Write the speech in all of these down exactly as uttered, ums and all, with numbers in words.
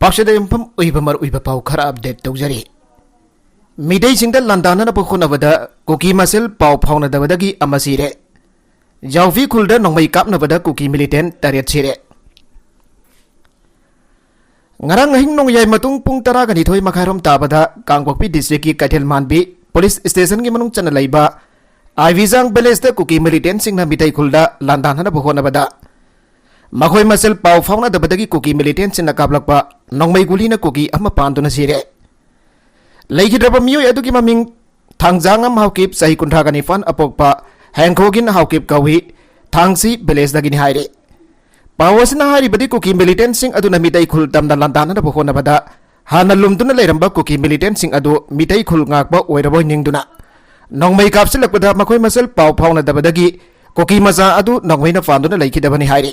ꯄꯥꯎꯁꯤꯗ ꯌꯨꯝꯐꯝ ꯑꯣꯏꯕ ꯃꯔꯨꯑꯣꯏꯕ ꯄꯥꯎ ꯈꯔ ꯑꯞꯗꯦꯠ ꯇꯧꯖꯔꯤ꯫ ꯃꯤꯇꯩꯁꯤꯡꯗ ꯂꯥꯟꯗꯥꯅꯅꯕ ꯍꯣꯠꯅꯕꯗ ꯀꯨꯀꯤ ꯃꯁꯦꯜ ꯄꯥꯎ ꯐꯥꯎꯅꯗꯕꯗꯒꯤ ꯑꯃ ꯁꯤꯔꯦ꯫ ꯖꯥꯎꯐꯤ ꯈꯨꯜꯗ ꯅꯣꯡꯃꯩ ꯀꯥꯞꯅꯕꯗ ꯀꯨꯀꯤ ꯃꯤꯂꯤꯇꯦꯟ ꯇꯔꯦꯠ ꯁꯤꯔꯦ꯫ ꯉꯔꯥꯡ ꯑꯍꯤꯡ ꯅꯣꯡꯌꯥꯏ ꯃꯇꯨꯡ ꯄꯨꯡ ꯇꯔꯥꯒ ꯅꯤꯊꯣꯏ ꯃꯈꯥꯏꯔꯣꯝ ꯇꯥꯕꯗ ꯀꯥꯡꯄꯣꯛꯄꯤ ꯗꯤꯁꯇ꯭ꯔꯤꯛꯀꯤ ꯀꯩꯊꯦꯜ ꯃꯥꯟꯕꯤ ꯄꯨꯂꯤꯁ ꯁ꯭ꯇꯦꯁꯟꯒꯤ ꯃꯅꯨꯡ ꯆꯟꯅ ꯂꯩꯕ ꯑꯥꯏꯕꯤꯖꯥꯡ ꯚꯤꯂꯦꯖꯇ ꯀꯨꯀꯤ ꯃꯤꯂꯤꯇꯦꯟꯁꯤꯡꯅ ꯃꯤꯇꯩ ꯈꯨꯜꯗ ꯂꯥꯟꯗꯥꯅꯅꯕ ꯍꯣꯠꯅꯕꯗ ꯃꯈꯣꯏ ꯃꯁꯦꯜ ꯄꯥꯎ ꯐꯥꯎꯅꯗꯕꯗꯒꯤ ꯀꯨꯀꯤ ꯃꯤꯂꯤꯇꯦꯟꯁꯤꯡꯅ ꯀꯥꯞꯂꯛꯄ ꯅꯣꯡꯃꯩ ꯒꯨꯂꯤꯅ ꯀꯨꯀꯤ ꯑꯃ ꯄꯥꯟꯗꯨꯅ ꯁꯤꯔꯦ꯫ ꯂꯩꯈꯤꯗ꯭ꯔꯕ ꯃꯤꯑꯣꯏ ꯑꯗꯨꯒꯤ ꯃꯃꯤꯡ ꯊꯥꯡꯖꯥꯉꯝ ꯍꯥꯎꯀꯤꯞ, ꯆꯍꯤ ꯀꯨꯟꯊ꯭ꯔꯥꯒ ꯅꯤꯄꯥꯟ, ꯑꯄꯣꯛꯄ ꯍꯦꯡꯈꯣꯒꯤꯟ ꯍꯥꯎꯀꯤꯞ ꯀꯧꯏ꯫ ꯊꯥꯡꯁꯤ ꯚꯤꯂꯦꯖꯇꯒꯤꯅꯤ ꯍꯥꯏꯔꯤ꯫ ꯄꯥꯎ ꯑꯁꯤꯅ ꯍꯥꯏꯔꯤꯕꯗꯤ ꯀꯨꯀꯤ ꯃꯤꯂꯤꯇꯦꯟꯁꯤꯡ ꯑꯗꯨꯅ ꯃꯤꯇꯩ ꯈꯨꯜ ꯇꯝꯅ ꯂꯥꯟꯗꯥꯅꯅꯕ ꯍꯣꯠꯅꯕꯗ ꯍꯥꯟꯅ ꯂꯨꯝꯗꯨꯅ ꯂꯩꯔꯝꯕ ꯀꯨꯀꯤ ꯃꯤꯂꯤꯇꯦꯟꯁꯤꯡ ꯑꯗꯨ ꯃꯤꯇꯩ ꯈꯨꯜ ꯉꯥꯛꯄ ꯑꯣꯏꯔꯕꯣꯏ ꯅꯤꯡꯗꯨꯅ ꯅꯣꯡꯃꯩ ꯀꯥꯞꯁꯤꯜꯂꯛꯄꯗ ꯃꯈꯣꯏ ꯃꯁꯦꯜ ꯄꯥꯎ ꯐꯥꯎꯅꯗꯕꯗꯒꯤ ꯀꯨꯀꯤ ꯃꯆꯥ ꯑꯗꯨ ꯅꯣꯡꯃꯩꯅ ꯐꯥꯟꯗꯨꯅ ꯂꯩꯈꯤꯗꯕꯅꯤ ꯍꯥꯏꯔꯤ꯫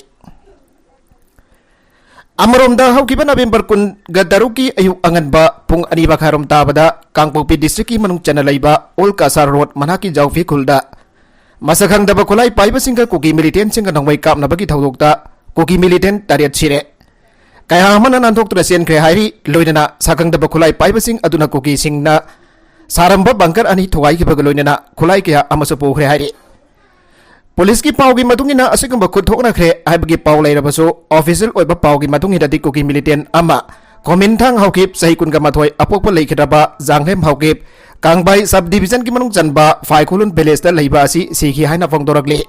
ꯑꯃꯔꯣꯝꯗ ꯍꯧꯈꯤꯕ ꯅꯕꯦꯝꯕꯔ ꯀꯨꯟꯒ ꯇꯔꯨꯛꯀꯤ ꯑꯌꯨꯛ ꯑꯉꯟꯕ ꯄꯨꯡ ꯑꯅꯤ ꯃꯈꯥꯏꯔꯣꯝ ꯇꯥꯕꯗ ꯀꯥꯡꯄꯣꯛꯄꯤ ꯗꯤꯁꯇ꯭ꯔꯤꯛꯀꯤ ꯃꯅꯨꯡ ꯆꯟꯅ ꯂꯩꯕ ꯑꯣꯜ ꯀꯁꯥꯔ ꯔꯣꯗ ꯃꯅꯥꯛꯀꯤ ꯖꯥꯎꯐꯤ ꯈꯨꯜꯗ ꯃꯁꯛ ꯈꯪꯗꯕ ꯈꯨꯠꯂꯥꯏ ꯄꯥꯏꯕꯁꯤꯡꯒ ꯀꯨꯀꯤ ꯃꯤꯂꯤꯇꯦꯟꯁꯤꯡꯒ ꯅꯣꯡꯃꯩ ꯀꯥꯞꯅꯕꯒꯤ ꯊꯧꯗꯣꯛꯇ ꯀꯨꯀꯤ ꯃꯤꯂꯤꯇꯦꯟ ꯇꯔꯦꯠ ꯁꯤꯔꯦ꯫ ꯀꯌꯥ ꯑꯃꯅ ꯅꯥꯟꯊꯣꯛꯇꯨꯅ ꯆꯦꯟꯈ꯭ꯔꯦ ꯍꯥꯏꯔꯤ꯫ ꯂꯣꯏꯅꯅ ꯁꯛꯈꯪꯗꯕ ꯈꯨꯠꯂꯥꯏ ꯄꯥꯏꯕꯁꯤꯡ ꯑꯗꯨꯅ ꯀꯨꯀꯤꯁꯤꯡꯅ ꯁꯥꯔꯝꯕ ꯕꯪꯀꯔ ꯑꯅꯤ ꯊꯨꯒꯥꯏꯈꯤꯕꯒ ꯂꯣꯏꯅꯅ ꯈꯨꯠꯂꯥꯏ ꯀꯌꯥ ꯑꯃꯁꯨ ꯄꯨꯈ꯭ꯔꯦ ꯍꯥꯏꯔꯤ꯫ ꯄꯨꯂꯤꯁꯀꯤ ꯄꯥꯎꯒꯤ ꯃꯇꯨꯡ ꯏꯟꯅ ꯑꯁꯤꯒꯨꯝꯕ ꯈꯨꯠ ꯊꯣꯛꯅꯈ꯭ꯔꯦ ꯍꯥꯏꯕꯒꯤ ꯄꯥꯎ ꯂꯩꯔꯕꯁꯨ, ꯑꯣꯐꯤꯁꯤꯌꯦꯜ ꯑꯣꯏꯕ ꯄꯥꯎꯒꯤ ꯃꯇꯨꯡ ꯏꯟꯅꯗꯤ ꯀꯨꯀꯤ ꯃꯤꯂꯤꯇꯦꯟ ꯑꯃ ꯈꯣꯃꯤꯟꯊꯥꯡ ꯍꯥꯎꯀꯤꯞ, ꯆꯍꯤ ꯀꯨꯟꯒ ꯃꯥꯊꯣꯏ, ꯑꯄꯣꯛꯄ ꯂꯩꯈꯤꯗ꯭ꯔꯕ ꯖꯥꯡꯂꯦꯝ ꯍꯥꯎꯀꯤꯞ, ꯀꯥꯡꯕꯥꯏ ꯁꯕ ꯗꯤꯕꯤꯖꯟꯒꯤ ꯃꯅꯨꯡ ꯆꯟꯕ ꯐꯥꯏꯈꯨꯂꯨꯟ ꯚꯤꯂꯦꯖꯇ ꯂꯩꯕ ꯑꯁꯤ ꯁꯤꯈꯤ ꯍꯥꯏꯅ ꯐꯣꯡꯗꯣꯔꯛꯂꯤ꯫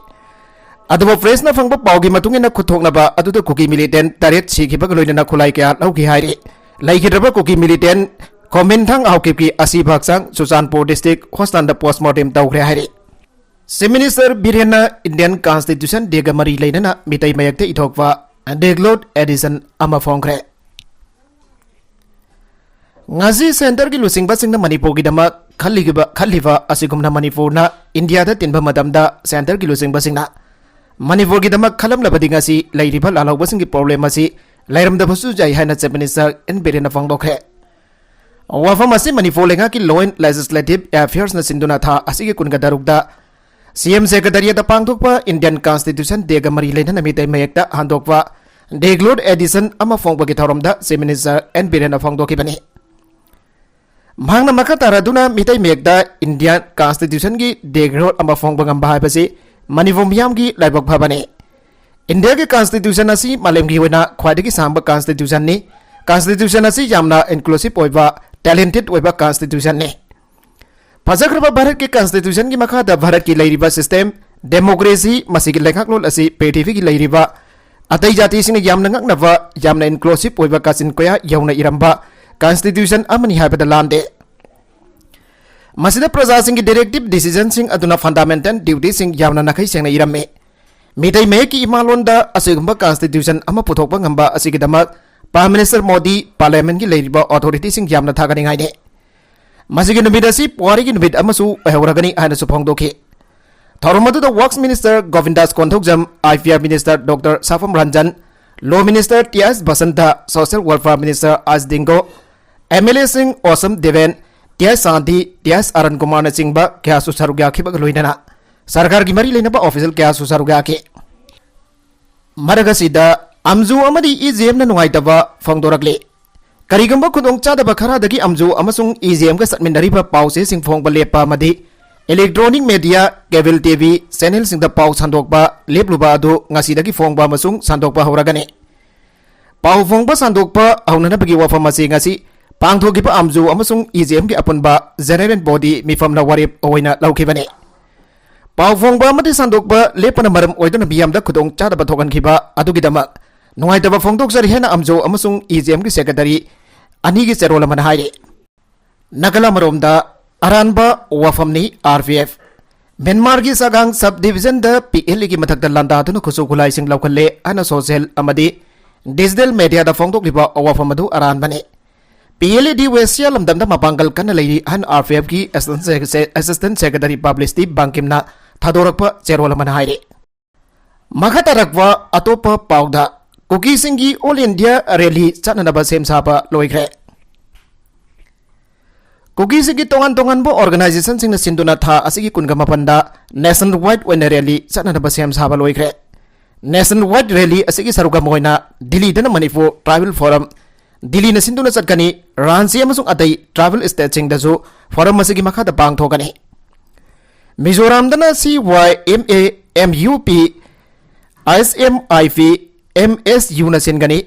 ꯑꯗꯨꯕꯨ ꯄ꯭ꯔꯦꯁꯅ ꯐꯪꯕ ꯄꯥꯎꯒꯤ ꯃꯇꯨꯡ ꯏꯟꯅ ꯈꯨꯠ ꯊꯣꯛꯅꯕ ꯑꯗꯨꯗ ꯀꯨꯀꯤ ꯃꯤꯂꯤꯇꯦꯟ ꯇꯔꯦꯠ ꯁꯤꯈꯤꯕꯒ ꯂꯣꯏꯅꯅ ꯈꯨꯠꯂꯥꯏ ꯀꯌꯥ ꯂꯧꯈꯤ ꯍꯥꯏꯔꯤ꯫ ꯂꯩꯈꯤꯗ꯭ꯔꯕ ꯀꯨꯀꯤ ꯃꯤꯂꯤꯇꯦꯟ ꯈꯣꯃꯤꯟꯊꯥꯡ ꯍꯥꯎꯀꯤꯞꯀꯤ ꯑꯁꯤꯕ ꯍꯛꯆꯥꯡ ꯆꯨꯔꯆꯥꯟꯄꯨꯔ ꯗꯤꯁꯇ꯭ꯔꯤꯛ ꯍꯣꯁꯄꯤꯇꯥꯜꯗ ꯄꯣꯁꯃꯣꯔꯇꯦꯝ ꯇꯧꯈ꯭ꯔꯦ ꯍꯥꯏꯔꯤ꯫ ꯆꯤꯐ ꯃꯤꯅꯤꯁꯇꯔ ꯕꯤꯔꯦꯟꯅ ꯏꯟꯗꯤꯌꯟ ꯀꯟꯁꯇꯤꯇ꯭ꯌꯨꯁꯟ ꯗꯦꯒ ꯃꯔꯤ ꯂꯩꯅꯅ ꯃꯤꯇꯩ ꯃꯌꯦꯛꯇ ꯏꯊꯣꯛꯄ ꯗꯦꯒꯂꯣꯠ ꯑꯦꯗꯤꯁꯟ ꯑꯃ ꯐꯣꯡꯈ꯭ꯔꯦ꯫ ꯉꯁꯤ ꯁꯦꯟꯇꯔꯒꯤ ꯂꯨꯆꯤꯡꯕꯁꯤꯡꯅ ꯃꯅꯤꯄꯨꯔꯒꯤꯗꯃꯛ ꯈꯜꯂꯤꯕ, ꯈꯜꯂꯤꯕ ꯑꯁꯤꯒꯨꯝꯅ ꯃꯅꯤꯄꯨꯔꯅ ꯏꯟꯗꯤꯌꯥꯗ ꯇꯤꯟꯕ ꯃꯇꯝꯗ ꯁꯦꯟꯇꯔꯒꯤ ꯂꯨꯆꯤꯡꯕꯁꯤꯡꯅ ꯃꯅꯤꯄꯨꯔꯒꯤꯗꯃꯛ ꯈꯜꯂꯝꯂꯕꯗꯤ ꯉꯁꯤ ꯂꯩꯔꯤꯕ ꯂꯥꯜꯍꯧꯕꯁꯤꯡꯒꯤ ꯄ꯭ꯔꯣꯕ꯭ꯂꯦꯝ ꯑꯁꯤ ꯂꯩꯔꯝꯗꯕꯁꯨ ꯌꯥꯏ ꯍꯥꯏꯅ ꯆꯤꯐ ꯃꯤꯅꯤꯁꯇꯔ ꯑꯦꯟ ꯕꯤꯔꯦꯟꯅ ꯐꯣꯡꯗꯣꯛꯈ꯭ꯔꯦ꯫ ꯋꯥꯐꯝ ꯑꯁꯤ ꯃꯅꯤꯄꯨꯔ ꯂꯩꯉꯥꯛꯀꯤ ꯂꯣ ꯑꯦꯟ ꯂꯦꯖꯤꯁꯂꯦꯇꯤꯚ ꯑꯦꯐꯤꯌꯔꯁꯅ ꯁꯤꯟꯗꯨꯅ ꯊꯥ ꯑꯁꯤꯒꯤ ꯀꯨꯟꯒ ꯇꯔꯨꯛꯇ ꯁꯤ ꯑꯦꯝ ꯁꯦꯀ꯭ꯔꯦꯇꯔꯤꯌꯦꯠꯇ ꯄꯥꯡꯊꯣꯛꯄ ꯏꯟꯗꯤꯌꯟ ꯀꯟꯁꯇꯤꯇ꯭ꯌꯨꯁꯟ ꯗꯦꯒ ꯃꯔꯤ ꯂꯩꯅꯅ ꯃꯤꯇꯩ ꯃꯌꯦꯛꯇ ꯍꯟꯗꯣꯛꯄ ꯗꯦꯒ꯭ꯂꯣꯠ ꯑꯦꯗꯤꯁꯟ ꯑꯃ ꯐꯣꯡꯕꯒꯤ ꯊꯧꯔꯝꯗ Chief Minister N Birenꯅ ꯐꯣꯡꯗꯣꯛꯈꯤꯕꯅꯤ꯫ ꯃꯍꯥꯛꯅ ꯃꯈꯥ ꯇꯥꯔꯗꯨꯅ ꯃꯤꯇꯩ ꯃꯌꯦꯛꯇ Indian Constitutionꯒꯤ ꯗꯦꯒ꯭ꯂꯣꯠ ꯑꯃ ꯐꯣꯡꯕ ꯉꯝꯕ ꯍꯥꯏꯕꯁꯤ ꯃꯅꯤꯄꯨꯔ ꯃꯤꯌꯥꯝꯒꯤ ꯂꯥꯏꯕꯛ ꯐꯕꯅꯤ꯫ ꯏꯟꯗꯤꯌꯥꯒꯤ Constitution ꯑꯁꯤ ꯃꯥꯂꯦꯝꯒꯤ ꯑꯣꯏꯅ ꯈ꯭ꯋꯥꯏꯗꯒꯤ ꯁꯥꯡꯕ Constitutionꯅꯤ꯫ Constitution ꯑꯁꯤ ꯌꯥꯝꯅ inclusive ꯑꯣꯏꯕ, talented ꯑꯣꯏꯕ Constitutionꯅꯤ꯫ ꯐꯖꯈ꯭ꯔꯕ ꯚꯥꯔꯠꯀꯤ Constitutionꯒꯤ ꯃꯈꯥꯗ ꯚꯥꯔꯠꯀꯤ ꯂꯩꯔꯤꯕ system, democracy, ꯃꯁꯤꯒꯤ ꯂꯩꯉꯥꯛꯂꯣꯟ ꯑꯁꯤ ꯄ꯭ꯔꯤꯊꯤꯕꯤꯒꯤ ꯂꯩꯔꯤꯕ ꯑꯇꯩ ꯖꯥꯇꯤꯁꯤꯡꯅ ꯌꯥꯝꯅ ꯉꯛꯅꯕ, ꯌꯥꯝꯅ inclusive ꯑꯣꯏꯕ ꯀꯥꯆꯤꯟ ꯀꯣꯌꯥ ꯌꯧꯅ ꯏꯔꯝꯕ Constitution ꯑꯃꯅꯤ ꯍꯥꯏꯕꯗ ꯂꯥꯟꯗꯦ꯫ ꯃꯁꯤꯗ ꯄ꯭ꯔꯖꯥꯁꯤꯡꯒꯤ directive decisionꯁꯤꯡ ꯑꯗꯨꯅ fundamental dutyꯁꯤꯡ ꯌꯥꯝꯅ ꯅꯥꯈꯩ ꯁꯦꯡꯅ ꯏꯔꯝꯃꯤ꯫ ꯃꯤꯇꯩ ꯃꯌꯦꯛꯀꯤ ꯏꯃꯥꯂꯣꯟꯗ ꯑꯁꯤꯒꯨꯝꯕ Constitution ꯑꯃ ꯄꯨꯊꯣꯛꯄ ꯉꯝꯕ ꯑꯁꯤꯒꯤꯗꯃꯛ Prime Minister ꯃꯣꯗꯤ, Parliamentꯀꯤ ꯂꯩꯔꯤꯕ authorityꯁꯤꯡ ꯌꯥꯝꯅ ꯊꯥꯒꯠꯅꯤꯡꯉꯥꯏꯅꯤ꯫ ꯃꯁꯤꯒꯤ ꯅꯨꯃꯤꯠ ꯑꯁꯤ ꯄꯨꯋꯥꯔꯤꯒꯤ ꯅꯨꯃꯤꯠ ꯑꯃꯁꯨ ꯑꯣꯏꯍꯧꯔꯒꯅꯤ ꯍꯥꯏꯅꯁꯨ ꯐꯣꯡꯗꯣꯛꯈꯤ꯫ ꯊꯧꯔꯝ ꯑꯗꯨꯗ Works Minister ꯒꯣꯕꯤꯟꯗꯥꯁ Konthoujam, I P R Minister Doctor ꯁꯥꯐꯝ Ranjan, Law Minister T S Basanta, Social Welfare Minister ꯑꯁ ꯗꯤꯡꯒꯣ, M L Aꯁꯤꯡ ꯑꯣꯁꯝ Deben, T S ꯁꯥꯟꯇꯤ, T S ꯑꯔꯟ ꯀꯨꯃꯥꯔꯅꯆꯤꯡꯕ ꯀꯌꯥꯁꯨ ꯁꯔꯨꯛ ꯌꯥꯈꯤꯕꯒ ꯂꯣꯏꯅꯅ ꯁꯔꯀꯥꯔꯒꯤ ꯃꯔꯤ ꯂꯩꯅꯕ official ꯀꯌꯥꯁꯨ ꯁꯔꯨꯛ ꯌꯥꯈꯤ꯫ ꯃꯔꯛ ꯑꯁꯤꯗ ꯑꯝꯖꯨ ꯑꯃꯗꯤ EJMꯅ ꯅꯨꯡꯉꯥꯏꯇꯕ ꯐꯣꯡꯗꯣꯔꯛꯂꯤ꯫ ꯀꯔꯤꯒꯨꯝꯕ ꯈꯨꯗꯣꯡꯆꯥꯗꯕ ꯈꯔꯗꯒꯤ ꯑꯝꯖꯨ ꯑꯃꯁꯨꯡ EJMꯒ ꯆꯠꯃꯤꯟꯅꯔꯤꯕ ꯄꯥꯎꯆꯦꯁꯤꯡ ꯐꯣꯡꯕ ꯂꯦꯞꯄ ꯑꯃꯗꯤ electronic media, cable T V channelꯁꯤꯡꯗ ꯄꯥꯎ ꯁꯟꯗꯣꯛꯄ ꯂꯦꯞꯂꯨꯕ ꯑꯗꯨ ꯉꯁꯤꯗꯒꯤ ꯐꯣꯡꯕ ꯑꯃꯁꯨꯡ ꯁꯟꯗꯣꯛꯄ ꯍꯧꯔꯒꯅꯤ꯫ ꯄꯥꯎ ꯐꯣꯡꯕ ꯁꯟꯗꯣꯛꯄ ꯍꯧꯅꯅꯕꯒꯤ ꯋꯥꯐꯝ ꯑꯁꯤ ꯉꯁꯤ ꯄꯥꯡꯊꯣꯛꯈꯤꯕ ꯑꯝꯖꯨ ꯑꯃꯁꯨꯡ EJMꯒꯤ ꯑꯄꯨꯟꯕ General Body ꯃꯤꯐꯝꯅ ꯋꯥꯔꯦꯞ ꯑꯣꯏꯅ ꯂꯧꯈꯤꯕꯅꯤ꯫ ꯄꯥꯎ ꯐꯣꯡꯕ ꯑꯃꯗꯤ ꯁꯟꯗꯣꯛꯄ ꯂꯦꯞꯄꯅ ꯃꯔꯝ ꯑꯣꯏꯗꯨꯅ ꯃꯤꯌꯥꯝꯗ ꯈꯨꯗꯣꯡꯆꯥꯗꯕ ꯊꯣꯛꯍꯟꯈꯤꯕ ꯑꯗꯨꯒꯤꯗꯃꯛ ꯅꯨꯡꯉꯥꯏꯇꯕ ꯐꯣꯡꯗꯣꯛꯆꯔꯤ ꯍꯥꯏꯅ ꯑꯝꯖꯨ ꯑꯃꯁꯨꯡ EJMꯒꯤ secretary ꯑꯅꯤꯒꯤ ꯆꯦꯔꯣꯜ ꯑꯃꯅ ꯍꯥꯏꯔꯤ꯫ ꯅꯥꯒꯥꯂꯥ ꯃꯔꯣꯝꯗ ꯑꯔꯥꯟꯕ ꯋꯥꯐꯝꯅꯤ꯫ RPF ꯃ꯭ꯌꯥꯟꯃꯥꯔꯒꯤ ꯆꯥꯒꯥꯡ sub divisionꯗ PLAꯒꯤ ꯃꯊꯛꯇ ꯂꯥꯟꯗꯥꯗꯨꯅ ꯈꯨꯠꯁꯨ ꯈꯨꯠꯂꯥꯏꯁꯤꯡ ꯂꯧꯈꯠꯂꯦ ꯍꯥꯏꯅ social ꯑꯃꯗꯤ digital mediaꯗ ꯐꯣꯡꯗꯣꯛꯂꯤꯕ ꯋꯥꯐꯝ ꯑꯗꯨ ꯑꯔꯥꯟꯕꯅꯤ꯫ PLAꯗꯤ West Sialam ꯂꯝꯗꯝꯗ ꯃꯄꯥꯡꯒꯜ ꯀꯟꯅ ꯂꯩꯔꯤ ꯍꯥꯏꯅ RPFꯀꯤ Assistant Sec-, Assistant Secretary Publicity ꯕꯪꯀꯤꯝꯅ ꯊꯥꯗꯣꯔꯛꯄ ꯆꯦꯔꯣꯜ ꯑꯃꯅ ꯍꯥꯏꯔꯤ꯫ ꯃꯈꯥ ꯇꯥꯔꯛꯄ ꯑꯇꯣꯞꯄ ꯄꯥꯎꯗ, ꯀꯨꯀꯤꯁꯤꯡꯒꯤ All India Rally ꯆꯠꯅꯅꯕ ꯁꯦꯝ ꯁꯥꯕ ꯂꯣꯏꯈ꯭ꯔꯦ꯫ ꯀꯨꯀꯤꯁꯤꯡꯒꯤ ꯇꯣꯉꯥꯟ ꯇꯣꯉꯥꯟꯕ organizationꯁꯤꯡꯅ ꯁꯤꯟꯗꯨꯅ ꯊꯥ ꯑꯁꯤꯒꯤ ꯀꯨꯟꯒ ꯃꯥꯄꯟꯗ nationwide ꯑꯣꯏꯅ rally ꯆꯠꯅꯅꯕ ꯁꯦꯝ ꯁꯥꯕ ꯂꯣꯏꯈ꯭ꯔꯦ꯫ Nationwide rally ꯑꯁꯤꯒꯤ ꯁꯔꯨꯛ ꯑꯃ ꯑꯣꯏꯅ ꯗꯤꯜꯂꯤꯗꯅ ꯃꯅꯤꯄꯨꯔ Tribal Forum, ꯗꯤꯜꯂꯤꯅ ꯁꯤꯟꯗꯨꯅ ꯆꯠꯀꯅꯤ꯫ ꯔꯥꯟꯆꯤ ꯑꯃꯁꯨꯡ ꯑꯇꯩ tribal stateꯁꯤꯡꯗꯁꯨ forum ꯑꯁꯤꯒꯤ ꯃꯈꯥꯗ ꯄꯥꯡꯊꯣꯛꯀꯅꯤ꯫ ꯃꯤꯖꯣꯔꯥꯝꯗꯅ C Y M A, M U P, S M I P, M S Uꯅ ꯁꯤꯟꯒꯅꯤ꯫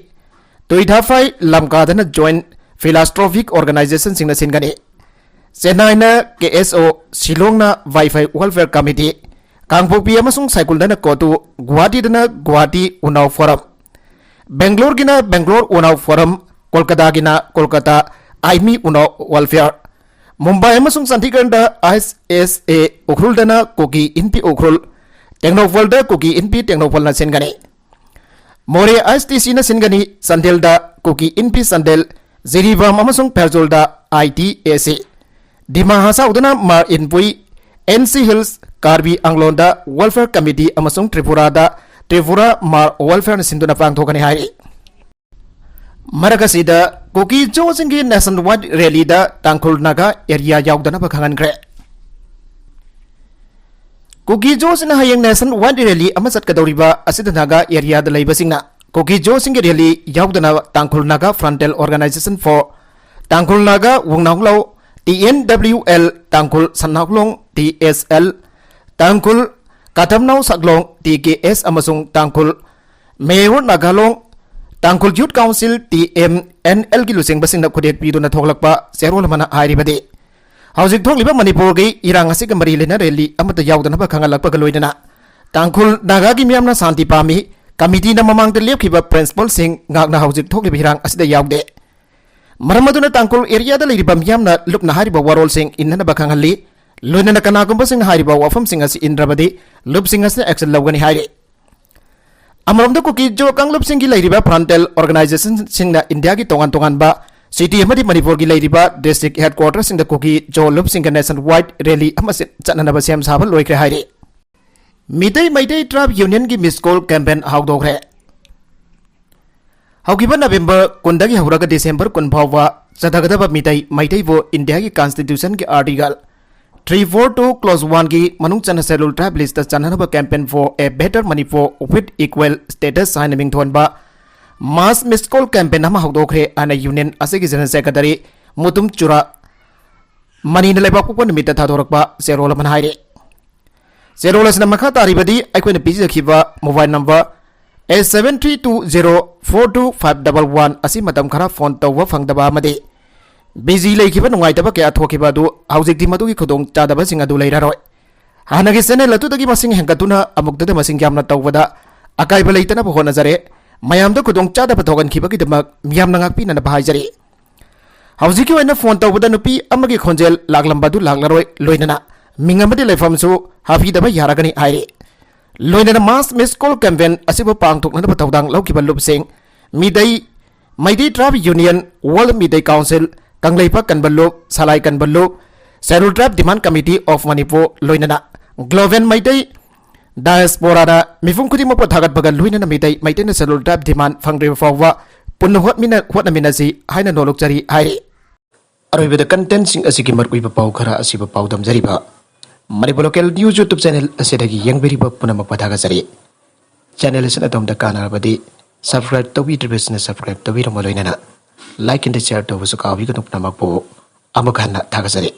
ꯇꯨꯏꯊꯥꯐꯥꯏ ꯂꯝꯀꯥꯗꯅ joint philanthropic organizationꯁꯤꯡꯅ ꯁꯤꯟꯒꯅꯤ꯫ ꯆꯦꯟꯅꯥꯏꯅ K S O, ꯁꯤꯂꯣꯡꯅ Wi-Fi Welfare Committee, ꯀꯥꯡꯄꯣꯛꯄꯤ ꯑꯃꯁꯨꯡ ꯁꯥꯏꯀꯨꯜꯗꯅ ꯀꯣꯇꯨ, ꯒꯨꯋꯥꯍꯥꯇꯤꯗꯅ Guwahati ꯎꯅꯥꯎ Forum, ꯕꯦꯡꯒ꯭ꯂꯣꯔꯒꯤꯅ Bangalore ꯎꯅꯥꯎ Forum, ꯀꯣꯜꯀꯇꯥꯒꯤꯅ Kolkata ꯑꯥꯏꯃꯤ ꯎꯅꯥꯎ Welfare, Mumbai ꯑꯃꯁꯨꯡ ꯆꯥꯟꯗꯤꯒꯔꯗ I S A, ꯎꯈ꯭ꯔꯨꯜꯗꯅ ꯀꯨꯀꯤ ꯏꯟꯄꯤ ꯎꯈ꯭ꯔꯨꯜ, ꯇꯦꯡꯅꯧꯄꯜꯗ ꯀꯨꯀꯤ ꯏꯟꯄꯤ ꯇꯦꯡꯅꯧꯄꯜꯅ ꯁꯤꯟꯒꯅꯤ꯫ ꯃꯣꯔꯦ I S T Cꯅ ꯁꯤꯟꯒꯅꯤ꯫ ꯆꯥꯟꯗꯦꯜꯗ ꯀꯨꯀꯤ ꯏꯟꯄꯤ ꯆꯥꯟꯗꯦꯜ, ꯖꯤꯔꯤꯕꯥꯝ ꯑꯃꯁꯨꯡ ꯐꯦꯔꯖꯣꯜꯗ I T A C, ꯗꯤꯃꯥ ꯍꯁꯥꯎꯗꯅ R Inpui, N C Hills, Karbi ꯑꯪꯂꯣꯟꯗ Welfare Committee ꯑꯃꯁꯨꯡ ꯇ꯭ꯔꯤꯄꯨꯔꯥꯗ ꯇ꯭ꯔꯤꯄꯨꯔꯥ ꯃꯥꯔ Welfareꯅ ꯁꯤꯟꯗꯨꯅ ꯄꯥꯡꯊꯣꯛꯀꯅꯤ ꯍꯥꯏꯔꯤ꯫ ꯃꯔꯛ ꯑꯁꯤꯗ ꯀꯨꯀꯤ ꯖꯣꯁꯤꯡꯒꯤ nationwide rallyꯗ ꯇꯥꯡꯈꯨꯜ ꯅꯥꯒꯥ area ꯌꯥꯎꯗꯅꯕ ꯈꯪꯍꯟꯈ꯭ꯔꯦ꯫ ꯀꯨꯀꯤ ꯖꯣꯁꯤꯡꯅ ꯍꯌꯦꯡ nationwide rally ꯑꯃ ꯆꯠꯀꯗꯧꯔꯤꯕ ꯑꯁꯤꯗ ꯅꯥꯒꯥ areaꯗ ꯂꯩꯕꯁꯤꯡꯅ ꯀꯨꯀꯤ ꯖꯣꯁꯤꯡꯒꯤ rally ꯌꯥꯎꯗꯅꯕ Tangkhul Naga Frontal Organization for Tangkhul Naga ꯋꯨꯡꯅꯥꯎꯂꯧ, T N W L, Tangkhul ꯁꯟꯅꯥꯎꯂꯣꯡ, T S L, Tangkhul ꯀꯥꯊꯝꯅꯥꯎ ꯁꯛꯂꯣꯡ, T K S, ꯑꯃꯁꯨꯡ ꯇꯥꯡꯈꯨꯜ ꯃꯦꯌꯣꯔ ꯅꯥꯒꯥꯂꯣꯡ, ꯇꯥꯡꯈꯨꯜ Youth Council, T M N Lꯒꯤ ꯂꯨꯆꯤꯡꯕꯁꯤꯡꯅ ꯈꯨꯗꯦꯠ ꯄꯤꯗꯨꯅ ꯊꯣꯛꯂꯛꯄ ꯆꯦꯔꯣꯜ ꯑꯃꯅ ꯍꯥꯏꯔꯤꯕꯗꯤ, ꯍꯧꯖꯤꯛ ꯊꯣꯛꯂꯤꯕ ꯃꯅꯤꯄꯨꯔꯒꯤ ꯏꯔꯥꯡ ꯑꯁꯤꯒ ꯃꯔꯤ ꯂꯩꯅ rally ꯑꯃꯠꯇ ꯌꯥꯎꯗꯅꯕ ꯈꯪꯍꯜꯂꯛꯄꯒ ꯂꯣꯏꯅꯅ ꯇꯥꯡꯈꯨꯜ ꯅꯥꯒꯥꯒꯤ ꯃꯤꯌꯥꯝꯅ ꯁꯥꯟꯇꯤ ꯄꯥꯝꯃꯤ꯫ Committeeꯅ ꯃꯃꯥꯡꯗ ꯂꯦꯞꯈꯤꯕ principalꯁꯤꯡ ꯉꯥꯛꯅ ꯍꯧꯖꯤꯛ ꯊꯣꯛꯂꯤꯕ ꯏꯔꯥꯡ ꯑꯁꯤꯗ ꯌꯥꯎꯗꯦ꯫ ꯃꯔꯝ ꯑꯗꯨꯅ ꯇꯥꯡꯈꯨꯜ areaꯗ ꯂꯩꯔꯤꯕ ꯃꯤꯌꯥꯝꯅ ꯂꯨꯞꯅ ꯍꯥꯏꯔꯤꯕ ꯋꯥꯔꯣꯜꯁꯤꯡ ꯏꯟꯅꯅꯕ ꯈꯪꯍꯜꯂꯤ꯫ ꯂꯣꯏꯅꯅ ꯀꯅꯥꯒꯨꯝꯕꯁꯤꯡꯅ ꯍꯥꯏꯔꯤꯕ ꯋꯥꯐꯝꯁꯤꯡ ꯑꯁꯤ ꯏꯟꯗ꯭ꯔꯕꯗꯤ ꯂꯨꯞꯁꯤꯡ ꯑꯁꯤꯅ action ꯂꯧꯒꯅꯤ ꯍꯥꯏꯔꯤ꯫ ꯑꯃꯔꯣꯝꯗ ꯀꯨꯀꯤ ꯖꯣ ꯀꯥꯡꯂꯨꯞꯁꯤꯡꯒꯤ ꯂꯩꯔꯤꯕ frontal organizationꯁꯤꯡꯅ ꯏꯟꯗꯤꯌꯥꯒꯤ ꯇꯣꯉꯥꯟ ꯇꯣꯉꯥꯟꯕ city ꯑꯃꯗꯤ ꯃꯅꯤꯄꯨꯔꯒꯤ ꯂꯩꯔꯤꯕ district headquarterꯁꯤꯡꯗ ꯀꯨꯀꯤ ꯖꯣ ꯂꯨꯞꯁꯤꯡꯒ nationwide rally ꯑꯃ ꯆꯠ-, ꯆꯠꯅꯅꯕ ꯁꯦꯝ ꯁꯥꯕ ꯂꯣꯏꯈ꯭ꯔꯦ ꯍꯥꯏꯔꯤ꯫ Meitei Meitei Tribe Unionꯒꯤ miss call campaign ꯍꯧꯗꯣꯛꯈ꯭ꯔꯦ꯫ ꯍꯧꯈꯤꯕ November ꯀꯨꯟꯗꯒꯤ ꯍꯧꯔꯒ December ꯀꯨꯟ ꯐꯥꯎꯕ ꯆꯠꯊꯒꯗꯕ ꯃꯤꯇꯩ ꯃꯩꯇꯩꯕꯨ ꯏꯟꯗꯤꯌꯥꯒꯤ constitutionꯒꯤ article three four two clause one ꯒꯤ ꯃꯅꯨꯡ ꯆꯟꯅ Scheduled Tribe list ꯇ ꯆꯟꯅꯅꯕ Campaign for a Better Manipur with Equal Status ꯍꯥꯏꯅ ꯃꯤꯡꯊꯣꯟꯕ mass missed call campaign ꯑꯃ ꯍꯧꯗꯣꯛꯈ꯭ꯔꯦ ꯍꯥꯏꯅ Union ꯑꯁꯤꯒꯤ General Secretary ꯃꯨꯇꯨꯝ ꯆꯨꯔꯥ ꯃꯅꯤꯅ ꯂꯩꯕꯥꯛꯄꯣꯛꯄ ꯅꯨꯃꯤꯠꯇ ꯊꯥꯗꯣꯔꯛꯄ ꯆꯦꯔꯣꯜ ꯑꯃꯅ ꯍꯥꯏꯔꯤ꯫ ꯆꯦꯔꯣꯜ ꯑꯁꯤꯅ ꯃꯈꯥ ꯇꯥꯔꯤꯕꯗꯤ ꯑꯩꯈꯣꯏꯅ ꯄꯤꯖꯈꯤꯕ mobile number eight seven three two zero four two five double one ꯑꯁꯤ ꯃꯇꯝ ꯈꯔ phone ꯇꯧꯕ ꯐꯪꯗꯕ ꯑꯃꯗꯤ busy ꯂꯩꯈꯤꯕ ꯅꯨꯡꯉꯥꯏꯇꯕ ꯀꯌꯥ ꯊꯣꯛꯈꯤꯕ ꯑꯗꯨ ꯍꯧꯖꯤꯛꯇꯤ ꯃꯗꯨꯒꯤ ꯈꯨꯗꯣꯡꯆꯥꯗꯕꯁꯤꯡ ꯑꯗꯨ ꯂꯩꯔꯔꯣꯏ꯫ ꯍꯥꯟꯅꯒꯤ channel ꯑꯗꯨꯗꯒꯤ ꯃꯁꯤꯡ ꯍꯦꯟꯒꯠꯇꯨꯅ ꯑꯃꯨꯛꯇꯗ ꯃꯁꯤꯡ ꯌꯥꯝꯅ ꯇꯧꯕꯗ ꯑꯀꯥꯏꯕ ꯂꯩꯇꯅꯕ ꯍꯣꯠꯅꯖꯔꯦ꯫ ꯃꯌꯥꯝꯗ ꯈꯨꯗꯣꯡꯆꯥꯗꯕ ꯊꯣꯛꯍꯟꯈꯤꯕꯒꯤꯗꯃꯛ ꯃꯤꯌꯥꯝꯅ ꯉꯥꯛꯄꯤꯅꯅꯕ ꯍꯥꯏꯖꯔꯤ꯫ ꯍꯧꯖꯤꯛꯀꯤ ꯑꯣꯏꯅ phone ꯇꯧꯕꯗ ꯅꯨꯄꯤ ꯑꯃꯒꯤ ꯈꯣꯟꯖꯦꯜ ꯂꯥꯛꯂꯝꯕ ꯑꯗꯨ ꯂꯥꯛꯂꯔꯣꯏ, ꯂꯣꯏꯅꯅ ꯃꯤꯡ ꯑꯃꯗꯤ ꯂꯩꯐꯝꯁꯨ ꯍꯥꯞꯄꯤꯗꯕ ꯌꯥꯔꯒꯅꯤ ꯍꯥꯏꯔꯤ꯫ ꯂꯣꯏꯅꯅ mass missed call campaign ꯑꯁꯤꯕꯨ ꯄꯥꯡꯊꯣꯛꯅꯅꯕ ꯊꯧꯗꯥꯡ ꯂꯧꯈꯤꯕ ꯂꯨꯞꯁꯤꯡ, Meitei, Meitei Tribe Union, World Meitei Council, Kangleipak ꯀꯟꯕ ꯂꯨꯞ, ꯁꯂꯥꯏ ꯀꯟꯕ ꯂꯨꯞ, Scheduled Tribe Demand Committee of Manipur, ꯂꯣꯏꯅꯅ Global ꯃꯩꯇꯩ Diaspora ꯅ ꯃꯤꯄꯨꯝ ꯈꯨꯗꯤꯡꯃꯛꯄꯨ ꯊꯥꯒꯠꯄꯒ ꯂꯣꯏꯅꯅ ꯃꯤꯇꯩ, ꯃꯩꯇꯩꯅ Scheduled Tribe demand ꯐꯪꯗ꯭ꯔꯤꯕ ꯐꯥꯎꯕ ꯄꯨꯟꯅ ꯍꯣꯠꯃꯤꯟꯅ-, ꯍꯣꯠꯅꯃꯤꯟꯅꯁꯤ ꯍꯥꯏꯅ ꯅꯣꯂꯨꯛꯆꯔꯤ ꯍꯥꯏꯔꯤ꯫ ꯑꯔꯣꯏꯕꯗ content ꯁꯤꯡ ꯑꯁꯤꯒꯤ ꯃꯔꯨꯑꯣꯏꯕ ꯄꯥꯎ ꯈꯔ ꯑꯁꯤꯕꯨ ꯄꯥꯎꯗꯝꯖꯔꯤꯕ Manipur Local News YouTube channel ꯑꯁꯤꯗꯒꯤ ꯌꯦꯡꯕꯤꯔꯤꯕ ꯄꯨꯝꯅꯃꯛꯄꯨ ꯊꯥꯒꯠꯆꯔꯤ꯫ Channel ꯑꯁꯤꯅ ꯑꯗꯣꯝꯗ ꯀꯥꯟꯅꯔꯕꯗꯤ subscribe ꯇꯧꯕꯤꯗ꯭ꯔꯤꯕꯁꯤꯡꯅ subscribe ꯇꯧꯕꯤꯔꯝꯕ ꯂꯣꯏꯅꯅ like and share ꯇꯧꯕꯁꯨ ꯀꯥꯎꯕꯤꯒꯅꯨ꯫ ꯄꯨꯝꯅꯃꯛꯄꯨ ꯑꯃꯨꯛ ꯍꯟꯅ ꯊꯥꯒꯠꯆꯔꯤ꯫